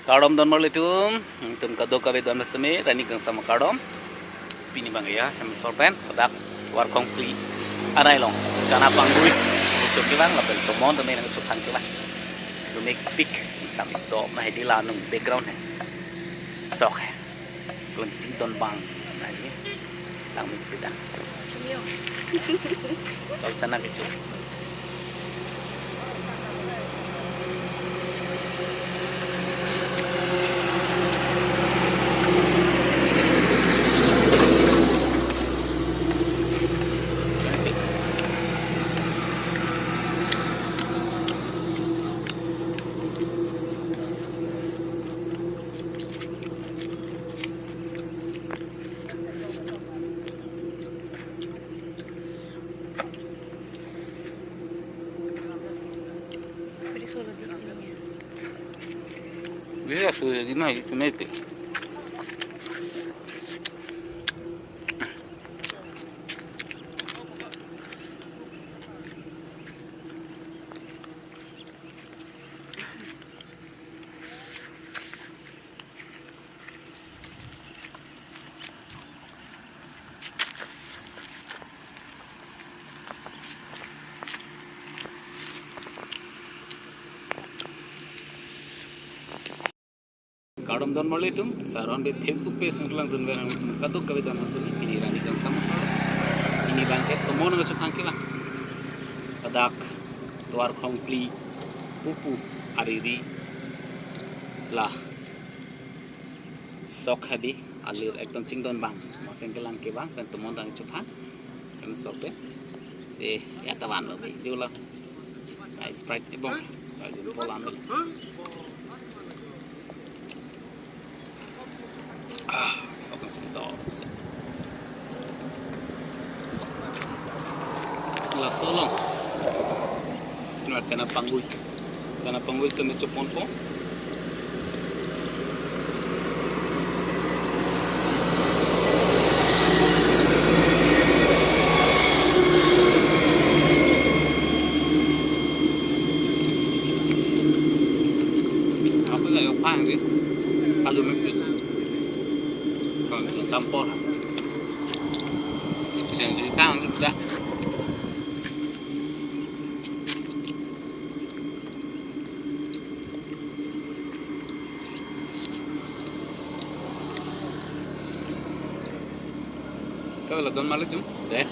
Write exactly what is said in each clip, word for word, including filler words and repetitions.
Kardom don marli atum, itum kadokave don mestame, rani kangsam kardom. Pini bang ya, hem sorpen, dak Warkhongpli arai along, Chana Pangbui, chok kevang, lapen tomon tame nangchok thang kevang. Lumik pik, sam dop na hedi la nung background hai. Sok hai. Lun chington bang, na hedi. Langmik pida. Chumio. Sol chana kecho. Bisa sudah di mana itu nanti. Kardom don marli atum, Saron Bey Facebook page nanglang dun verang atum kadokave don mestame, pini rani kangsam. Pini bang ke tomon nangchok thang kevang. Ladak Warkhongpli pupu ariri la sok hedi alir ekdom chington bang, maseng kelang kevang, pen tomon nangchok thang. Hem sorpen. Si, ya tawan lo, Bey, jula. Kai Sprite ni bong. Kai jun polan lo. Ah, oke, sum to. Laso along. Ini Chana Pangbui. Chana Pangbui itu ni chopon po. Apa nggak yuk pang sih? Kalau mepit. Kalau itu tampor. Bisa jadi tangan juga. Kau lo don marli atum? Deh.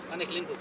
Ane clean ko.